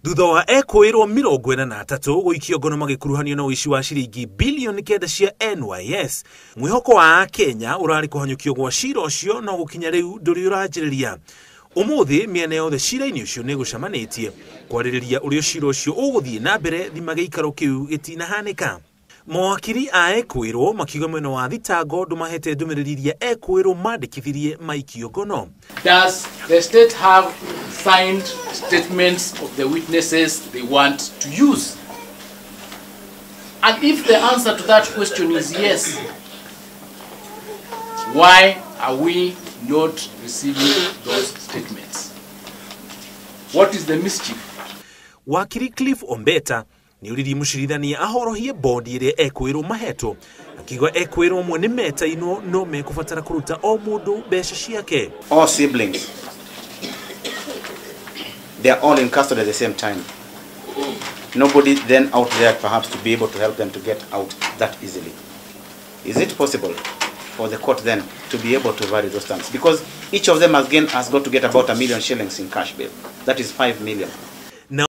Thutha wa ekũĩrwo 43 gũikio ngono magĩkuruhanio na ũici wa ciringi bilioni 9 cia NYS, mwĩhoko wa Akenya ũrarĩ kũhanyũkio gwa cira ũcio, no gũkinya rĩu ndũrĩ ũranjĩrĩria. Ũmũthĩ mĩena yothe cira-inĩ ũcio nĩ ĩgũcemanĩtie kwarĩrĩria ũrĩa cira ũcio ũgũthiĩ na mbere thima gĩikaro kĩu gĩtinahanĩka. Mawakiri a ekwĩrwo makiuga mwena wa thitango ndũmahete ndũmĩrĩri iria ekwĩrwo mandĩkithirie maikio ngono. Does the state have signed statements of the witnesses they want to use? And if the answer to that question is yes, why are we not receiving those statements? What is the mischief? Wakiri Cliff Ombeta nĩ oririe mũcirithania ahorohie bondi ĩrĩa ekwĩrwo mahetwo, akiuga ekwĩrwo amwe nĩ metainwo no mekũbatara kũruta o mũndũ mbeca ciake. All siblings, they are all in custody at the same time. Nobody then out there perhaps to be able to help them to get out that easily. Is it possible for the court then to be able to vary those terms? Because each of them again has got to get about 1 million shillings in cash bail. That is 5 million.